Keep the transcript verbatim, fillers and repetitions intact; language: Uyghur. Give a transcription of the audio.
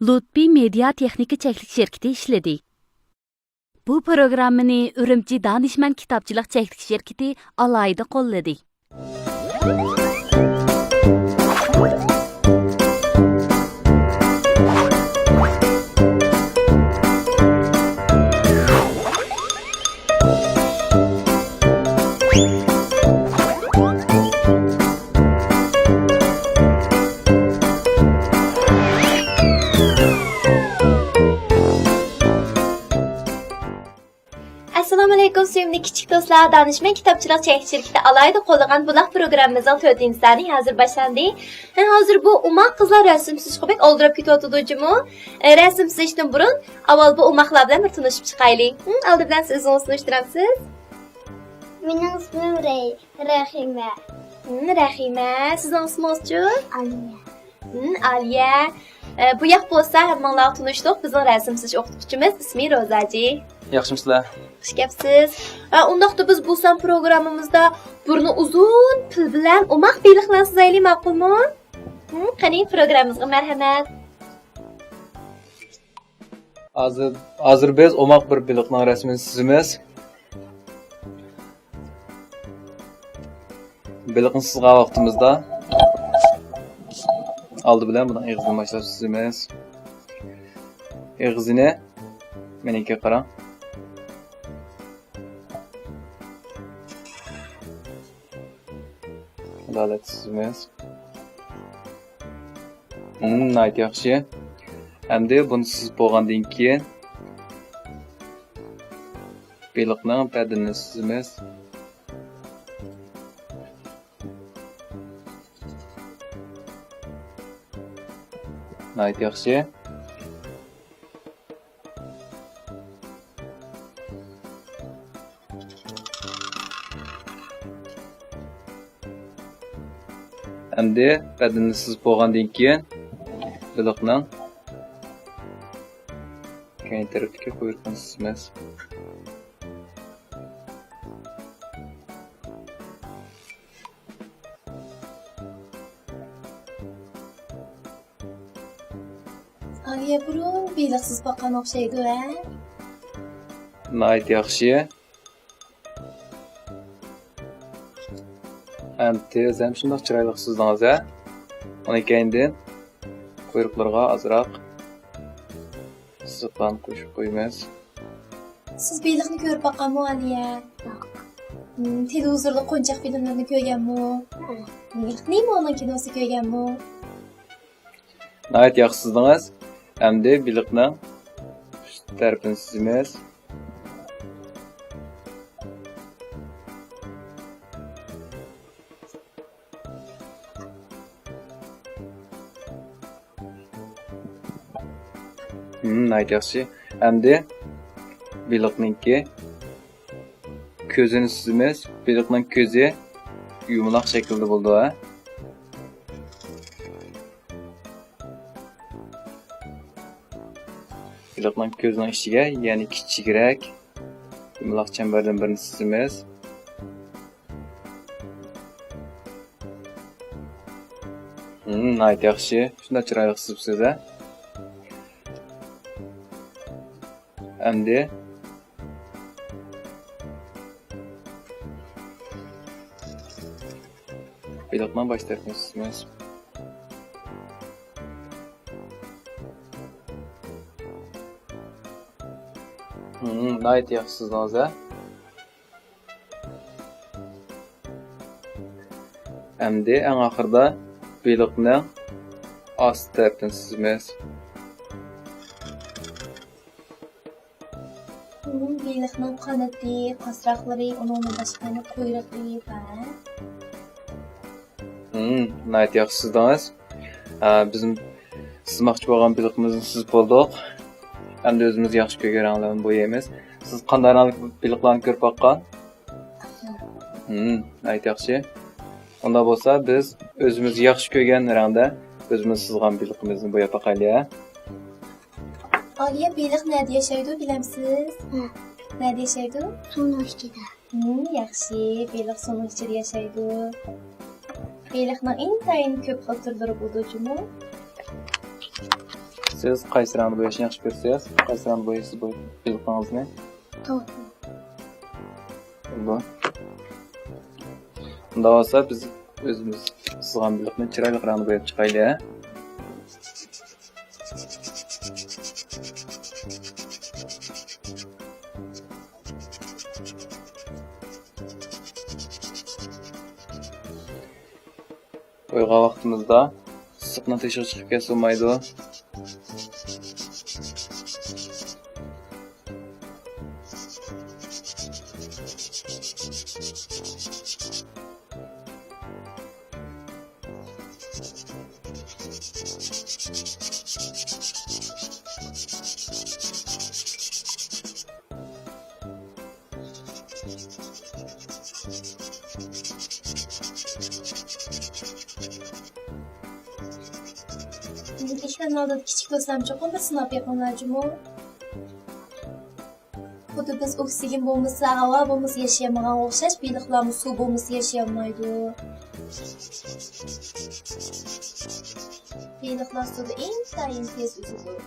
لۇتپى مېدىيا تېخنىكا چەكلىك شىركىتى ئىشلىدى. بۇ پروگراممىنى ئۈرۈمچى دانىشمەن كىتابچىلىق چەكلىك شىركىتى ئالاھىدە قوللىدى. ئەسسالامۇئەلەيكۇم، سۆيۈملۈك كىچىك دوستلار! دانىشمەن كىتابچىلىق چەكلىك شىركىتى ئالاھىدە قوللىغان بۇلاق پروگراممىمىزنىڭ تۆتىنچى سانى ھازىر باشلاندى. ھە، ھازىر بۇ ئوماق قىزلار رەسىم سىزىشقا بەك ئالدىراپ كېتىۋاتىدۇ جۇمۇ. ئە، رەسىم سىزىشتىن بۇرۇن ئاۋۋال بۇ ئوماقلار بىلەن بىر تونۇشۇپ چىقايلى. ھە، ئالدى بىلەن سىز ئۆزىڭىزنى تونۇشتۇرامسىز؟ مېنىڭ ئىسمىم رەي-، رەھىمە. ھە، رەھىمە، سىزنىڭ ئىسمىڭىزچۇ؟ ئالىيە. ھە، ئالىيە. ئە، بۇ ياق بولسا ھەممىڭلارغا تونۇشلۇق بىزنىڭ رەسىم سىزىش ئوقۇتقۇچىمىز، ئىسمى روزاجى. ياخشىمۇسىلەر؟ خۇش كەپسىز. ئە، ئۇنداقتا بىز بۇ سان پروگراممىمىزدا بۇرنى ئۇزۇن پىل بىلەن ئوماق بېلىقلارنى سىزايلى، ماقۇلمۇ؟ ھە، قېنى، پروگراممىمىزغا مەرھەمەت. ھازىر، ھازىر بىز ئوماق بىر بېلىقنىڭ رەسىمىنى سىزىمىز. بېلىقنى سىزغان ۋاقتىمىزدا ئالدى بىلەن بۇنىڭ ئېغىزىنى باشلاپ سىزىمىز. ئېغىزىنى مېنىڭكىگە قاراڭ. ئادالەت سىزىمىز. ھىم، ناھايىتى ياخشى. ئەمدى بۇنى سىزىپ بولغاندىن كېيىن، بېلىقنىڭ بەدىنىنى سىزىمىز. ناھايىتى ياخشى. ئەمدى بەدىنىنى سىزىپ بولغاندىن كېيىن، بېلىقنىڭ كەينى تەرەپتىكى قۇيرۇقىنى سىزىمىز. ئالىيە بۇرۇن بېلىق سىزىپ باققان ئوخشايدۇ، ھە؟ ناھايىتى ياخشى. ھەم تېز، ھەم شۇنداق چىرايلىق سىزدىڭىز، ھە؟ ئۇنىڭ كەينىدىن قۇيرۇقلىرىغا ئازراق سىزىقلارنى قوشۇپ قويىمىز. سىز بېلىقنى كۆرۈپ باققانمۇ، ئالىيە؟ ياق. ھىم، تېلېۋىزوردا قونچاق فىلىملىرىنى كۆرگەنمۇ؟ ھە. بېلىق نېمە، ئۇنىڭ كىنوسى كۆرگەنمۇ؟ ناھايىتى ياخشى سىزدىڭىز. ئەمدى بېلىقنىڭ ئۈست تەرىپىنى سىزىمىز. ھىم، ناھايىتى ياخشى. ئەمدى بېلىقنىڭكى كۆزىنى سىزىمىز. بېلىقنىڭ كۆزى يۇمىلاق شەكىلدە بولىدۇ، ھە؟ بېلىقنىڭ كۆزىنىڭ ئىچىگە يەنە كىچىكرەك يۇمىلاق چەمبەردىن بىرنى سىزىمىز. ھىم، ناھايىتى ياخشى. شۇنداق چىرايلىق سىزىپسىز، ھە؟ ئەمدى بېلىقنىڭ باش تەرىپىنى سىزىمىز. ھىم، ناھايىتى ياخشى سىزدىڭىز، ھە؟ ئەمدى ئەڭ ئاخىرىدا بېلىقنىڭ ئاستى تەرىپىنى سىزىمىز. بېلىقنىڭ قانىتى، قاسراقلىرى، ئۇنىڭدىن باشقا يەنە قۇيرۇقى بار. ھىم، ناھايىتى ياخشى سىزدىڭىز. ئا، بىزنىڭ سىزماقچى بولغان بېلىقىمىزنى سىزىپ بولدۇق. ئەمدى ئۆزىمىز ياخشى كۆرگەن رەڭلەرنى بويايمىز. سىز قانداق رەڭلىك بېلىقلارنى كۆرۈپ باققان؟ ھىم، ناھايىتى ياخشى. ئۇنداق بولسا بىز ئۆزىمىز ياخشى كۆرگەن رەڭدە ئۆزىمىز سىزغان بېلىقىمىزنى بوياپ باقايلى، ھە؟ ئالىيە، بېلىق نەدە ياشايدۇ، بىلەمسىز؟ ھە. نەدە ياشايدۇ؟ سۇنىڭ ئىچىدە. ھىم، ياخشى. بېلىق سۇنىڭ ئىچىدە ياشايدۇ. بېلىقنىڭ ئىنتايىن كۆپ خىل تۈرلىرى بولىدۇ جۇمۇ. سۇ سىز قايسى رەڭدە بوياشنى ياخشى كۆرىسىز؟ قايسى رەڭدە بويايسىز بۇ بېلىقىڭىزنى؟ توك. بولدى. ئۇنداق بولسا بىز ئۆزىمىز سىزغان بېلىقنى چىرايلىق رەڭدە بوياپ چىقايلى، ھە؟ بويىغان ۋاقتىمىزدا ئىسسىقنىڭ تېشىغا چىقىپ كەتسە بولمايدۇ. ئېكران ئالدىدا كىچىك بولسام چوقۇم بىر سىناپ بېقىڭلار جۇمۇ. خۇددى بىز ئوكسىگېن بولمىسا، ھاۋا بولمىسا ياشىيالمىغانغا ئوخشاش، بېلىقلارمۇ سۇ بولمىسا ياشىيالمايدۇ. بېلىقلار سۇدا ئىنتايىن تېز ئۈزىدۇ.